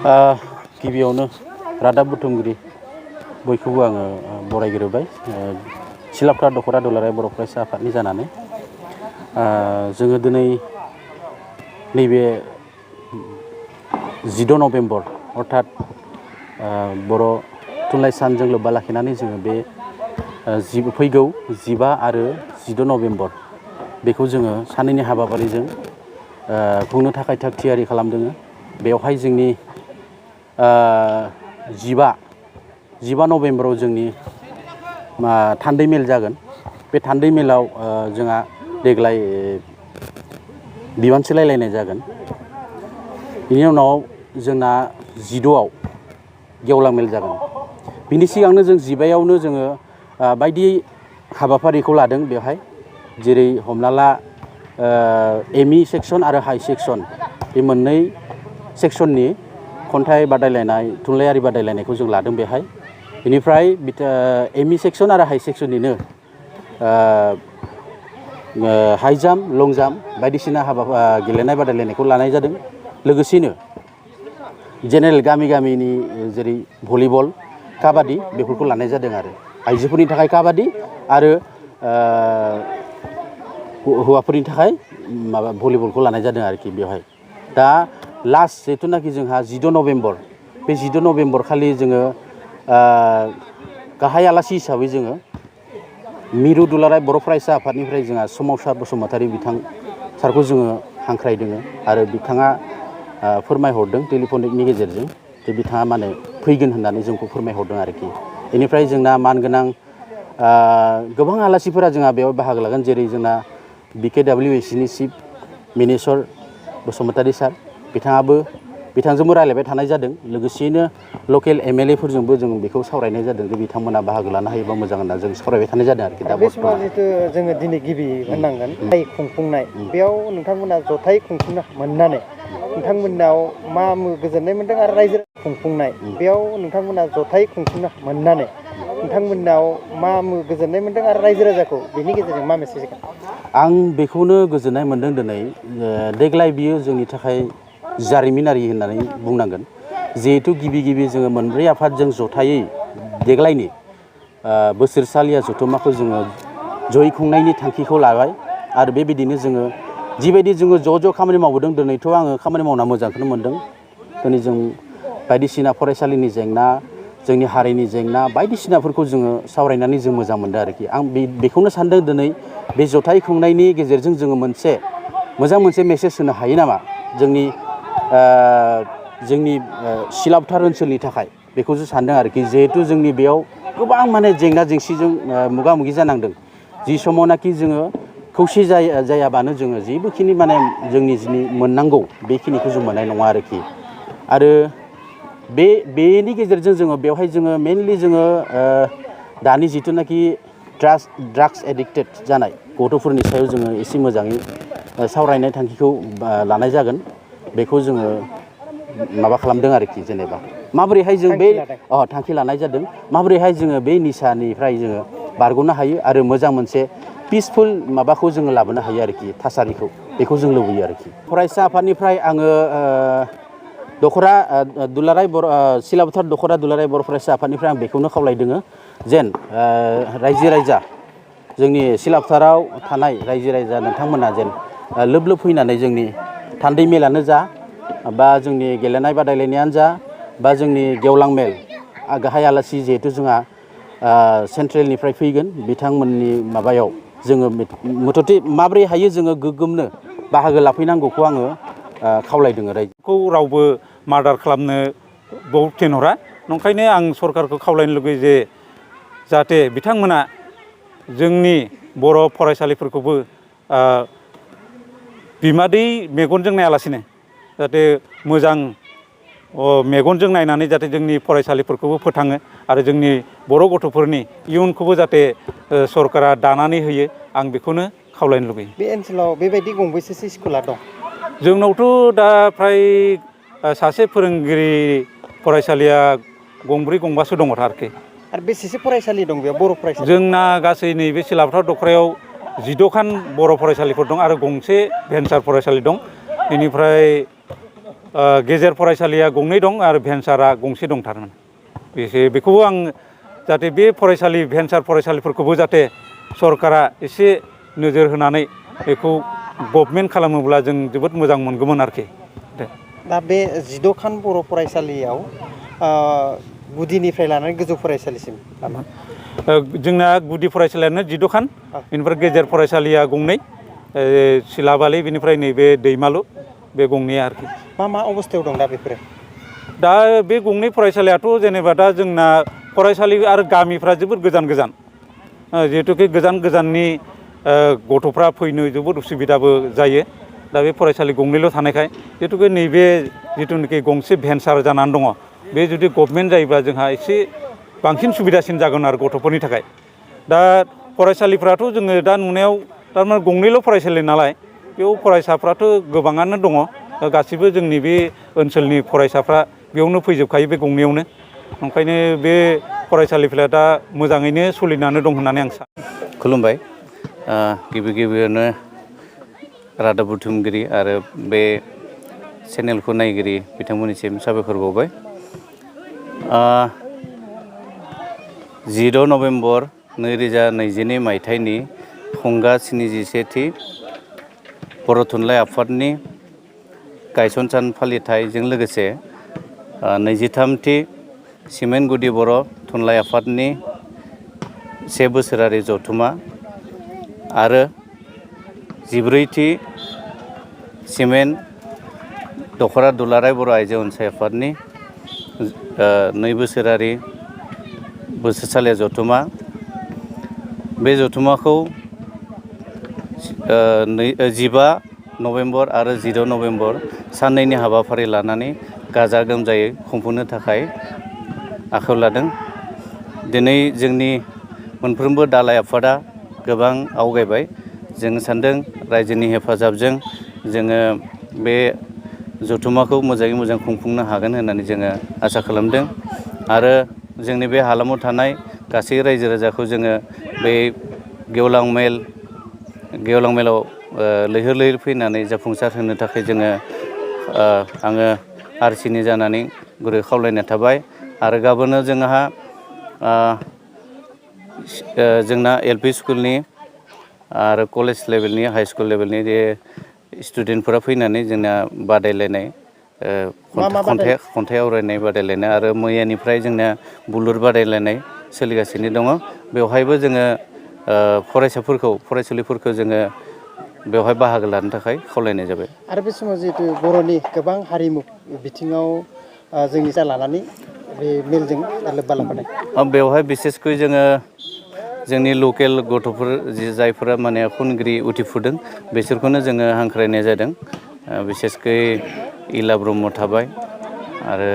गिबियावनो रादाब बुथुमगिरि बयखौबो आङो बरायग्रोबाय सिलाफथार दख'रा दुलाराय बर' फरायसा आफादनि जानानै जोङो दिनै नैबे 14 नभेम्बर अर्थात बर' थुनलाइ सानजों लोब्बा लाखिनानै जोङो बे फैगौ 15 आरो 16 नभेम्बर बेखौ जोङो सानैनि हाबाफारिजों खुंनो थाखाय थाग थियारि खालामदों। बेवहाय जोंनि 15 नभेम्बराव जोंनि थान्दै मेल जागोन। बे थान्दै मेलाव जोंहा देग्लाय बिबान सोलायलायनाय जागोन। बिनि उनाव जोंना 16आव गेवलां मेल जागोन। बिनि सिगांनो जों 15आवनो जोङो बायदि हाबाफारिखौ लादों। बेवहाय जेरै हमना ला एमइ सेक्सन आरो हाइ सेक्सन बे मोननै सेक्सननि खन्थाइ बादायलायनाय थुनलाइयारि बादायलायनायखौ जों लादों बेहाय। बेनिफ्राय एमइ सेक्सन आरो हाइ सेक्सननिनो हाइ जाम्प लं जाम्प बायदिसिना गेलेनाय बादायलायनायखौ लानाय जादों। लोगोसेनो जेनेरेल गामिनि जेरै भलिबल काबादि बेफोरखौ लानाय जादों आरो आइजोफोरनि थाखाय काबादि आरो हौवाफोरनि थाखाय भलिबलखौ लानाय जादों आरोखि। बेवहाय दा लास्ट जिथुनाखि जोंहा 14 नभेम्बर बे 14 नभेम्बर खालि जोङो गाहाय आलासि हिसाबै जोङो मिरु दुलाराय बर' फरायसा आफादनिफ्राय जोंहा सोमावसार बसुमतारी बिथां सारखौ जोङो हांख्रायदों आरो बिथाङा फोरमायहरदों टेलिफनिकनि गेजेरजों जे बिथाङा माने फैगोन होननानै जोंखौ फोरमायहरदों आरोखि। बेनिफ्राय जोंना मानगोनां गोबां आलासिफोरा जोंहा बेयाव बाहागो लागोन। जेरै जोंना BKWACनि चिफ मिनिस्टार बसुमतारी सार बिथांजोंबो रायलायबाय थानाय जादों। लोगोसेयैनो लकेल MLA फोरजोंबो जों बेखौ सावरायनाय जादों जे बिथांमोना बाहागो लानो हायोबा मोजां होनना जों सावरायबाय थानाय जादों आरोखि। दा बे समाव जिहेतु जोङो दिनै गिबि होननांगोन खुंफुंनाय बेयाव नोंथांमोना जथाय खुंफुंनो मोननानै नोंथांमोननाव मा गोजोननाय मोनदों आरो रायजो खुंफुंनाय बेयाव नोंथांमोना जथाय खुंफुंनो मोननानै नोंथांमोननाव मा गोजोननाय मोनदों आरो रायजो राजाखौ बेनि गेजेरजों मा मेसेज होगोन? आं बेखौनो गोजोननाय मोनदों दिनै देग्लाय बियो जोंनि थाखाय जारिमिनारि होननानै बुंनांगोन। जिहेतु गिबि जोङो मोनब्रै आफादजों जथायै देग्लायनि बोसोरसालिया जथुम्माखौ जोङो जयै खुंनायनि थांखिखौ लाबाय आरो बेबायदिनो जोङो जिबायदि जोङो ज' खामानि मावबोदों। दिनैथ' आङो खामानि मावना मोजांखौनो मोनदों। दिनै जों बायदिसिना फरायसालिनि जेंना जोंनि हारिनि जेंना बायदिसिनाफोरखौ जोङो सावरायनानै जों मोजां मोनदों आरोखि। आं बेखौनो सानदों दिनै बे जथाय खुंनायनि गेजेरजों जोङो मोनसे मेसेज होनो हायो नामा जोंनि सिलापथार ओनसोलनि थाखाय बेखौसो सानदों आरोखि। जिहेथु जोंनि बेयाव गोबां माने जेंना जेंसिजों मोगा मोगि जानांदों। जि समावनाखि जोङो खौसे जायाबानो जोङो जेबोखिनि माने जोंनि मोननांगौ बेखिनिखौ जों मोननाय नङा आरोखि। आरो बेनि गेजेरजों जोङो बेवहाय जोङो मेनलि जोङो दानि जिथुनाखि ड्राग्स एडिक्टेड जानाय गथ'फोरनि सायाव जोङो एसे मोजाङै सावरायनाय थांखिखौ लानाय जागोन। बेखौ जोङो माबा खालामदों आरोखि। जेनेबा माबोरैहाय जों बे थांखि लानाय जादों माबोरैहाय जोङो बे निसानिफ्राय जोङो बारग'नो हायो आरो मोजां मोनसे पिसफुल माबाखौ जोङो लाबोनो हायो आरोखि। थासारिखौ बेखौ जों लुबैयो आरोखि। फरायसा आफादनिफ्राय आङो सिलापथार दख'रा दुलाराय बर' फरायसा आफादनिफ्राय आं बेखौनो खावलायदों जेन रायजो राजा जोंनि सिलापथाराव थानाय रायजो राजा नोंथांमोना जेन लोब फैनानै जोंनि थान्दै मेलानो जा बा जोंनि गेलेनाय बादायलायनायानो जा बा जोंनि गेवलां मेल गाहाय आलासि जिहेथु जोंहा सेन्ट्रेलनिफ्राय फैगोन बिथांमोननि माबायाव जोङो मथथे माब्रै हायो जोङो गोग्गोमनो बाहागो लाफैनांगौखौ आङो खावलायदों। रायजोखौ रावबो मार्डार खालामनो बहुत थिनहरा। नंखायनो आं सरकारखौ खावलायनो लुगैयो जे जाहाथे बिथांमोना जोंनि बर' फरायसालिफोरखौबो बिमादै मेगनजों नायालासिनो जाहाथे मोजां मेगनजों नायनानै जाहाथे जोंनि फरायसालिफोरखौबो फोथाङो आरो जोंनि बर' गथ'फोरनि इयुनखौबो जाहाथे सरकारा दानानै होयो। आं बेखौनो खावलायनो लुगैयो। बे ओनसोलाव बेबायदि गंबेसेसो स्कुला दं? जोंनावथ' दा फ्राय सासे फोरोंगिरि फरायसालिया गंब्रै गंबासो दङ आरोखि। आरो बेसेसो फरायसालि दं बेयाव बर' फरायसालि? जोंना गासै नैबे सिलापथार दख'रायाव 14खान बर' फरायसालिफोर दं आरो गंसे भेन्सार फरायसालि दं। बेनिफ्राय गेजेर फरायसालिया गंनै दं आरो भेन्सारा गंसे दंथारमोन। बेखौबो आं जाहाथे बे फरायसालि भेन्सार फरायसालिफोरखौबो जाहाथे सरकारा एसे नोजोर होनानै बेखौ गभर्नमेन्ट खालामोब्ला जों जोबोद मोजां मोनगौमोन आरोखि। दा बे 16 खान बर' फरायसालियाव गुदिनिफ्राय लानानै गोजौ फरायसालिसिम जोंना गुदि फरायसालियानो 16 खान, बेनिफ्राय गेजेर फरायसालिया गंनै, सिलाबालि, बेनिफ्राय नैबे दैमालु, बे गंनैया आरोखि। मा अबस्थायाव दं दा बेफोरो? दा बे गंनै फरायसालियाथ' जेनेबा दा जोंना फरायसालि आरो गामिफ्रा जोबोद गोजान गोजान, जिहेतुके गोजान गोजाननि गथ'फ्रा फैनो जोबोद उसुबिदाबो जायो। दा बे फरायसालि गंनैल' थानायखाय जिहेतुके नैबे जिथुनाखि गंसे भेन्सार जानानै दङ, बे जुदि गभर्नमेन्ट जायोब्ला जोंहा एसे बांसिन सुबिदासिन जागोन आरो गथ'फोरनि थाखाय। दा फरायसालिफ्राथ' जोङो दा नुनायाव थारमाने गंनैल' फरायसालि नालाय, बेयाव फरायसाफ्राथ' गोबाङानो दङ, गासिबो जोंनि बे ओनसोलनि फरायसाफ्रा बेयावनो फैजोबखायो बे गंनैयावनो। ओंखायनो बे फरायसालिफ्रा दा मोजाङैनो सोलिनानै दं होननानै आं सानो। खुलुमबाय। गिबियावनो रादाब बुथुमगिरि आरो बे चेनेलखौ नायगिरि बिथांमोननिसिम साबायखर बावबाय। 16 नभेम्बर 2022 मायथाइनि फुंगा 71थि बर' थुनलाइ आफादनि गायसन सान फालिथायजों लोगोसे 23थि सिमेन्ट गुदि बर' थुनलाइ आफादनि 1 बोसोरारि जथुमा आरो 14थि सिमेन्ट दख'रा दुलाराय बर' आइजो अनसाय आफादनि 2 बोसोरारि बोसोरसालिया जथुमा, बे जथुमाखौ 15 नभेम्बर आरो 16 नभेम्बर साननैनि हाबाफारि लानानै गाजा गोमजायै खुंफुंनो थाखाय आखायाव लादों। दिनै जोंनि मोनफ्रोमबो दालाइ आफादा गोबां आवगायबाय। जों सानदों रायजोनि हेफाजाबजों जोङो बे जथुमाखौ मोजाङै मोजां खुंफुंनो हागोन होननानै जोङो आसा खालामदों। आरो जोंनि बे हालामाव थानाय गासै रायजो राजाखौ जोङो बे गेवलां मेलाव लैहोर लैहोर फैनानै जाफुंसार होनो थाखाय आङो आरसिनि जानानै गुरै खावलायनाय थाबाय। आरो गाबोननो जोंना LP स्कुलनि आरो कलेज लेभेलनि, हाइ स्कुल लेभेलनि जे स्टुडेन्टफोरा फैनानै जोंना बादायलायनाय, खन्थाइ आवरायनाय बादायलायनाय आरो मैयानिफ्राय जोंना बुलुर बादायलायनाय सोलिगासिनो दङ। बेवहायबो जोङो फरायसालिफोरखौ जोङो बेवहाय बाहागो लानो थाखाय खावलायनाय जाबाय। आरो बे समाव जिहेतु बर'नि गोबां हारिमु बिथिङाव जोंनि जा लानानै बे मेलजों लोब्बा लाफानाय, बेवहाय बिसेसकै जोङो जोंनि लकेल गथ'फोर जायफोरा माने खनगिरि उथिफुदों बिसोरखौनो जोङो हांख्रायनाय जादों। बिसेसकै इला ब्रह्म थाबाय आरो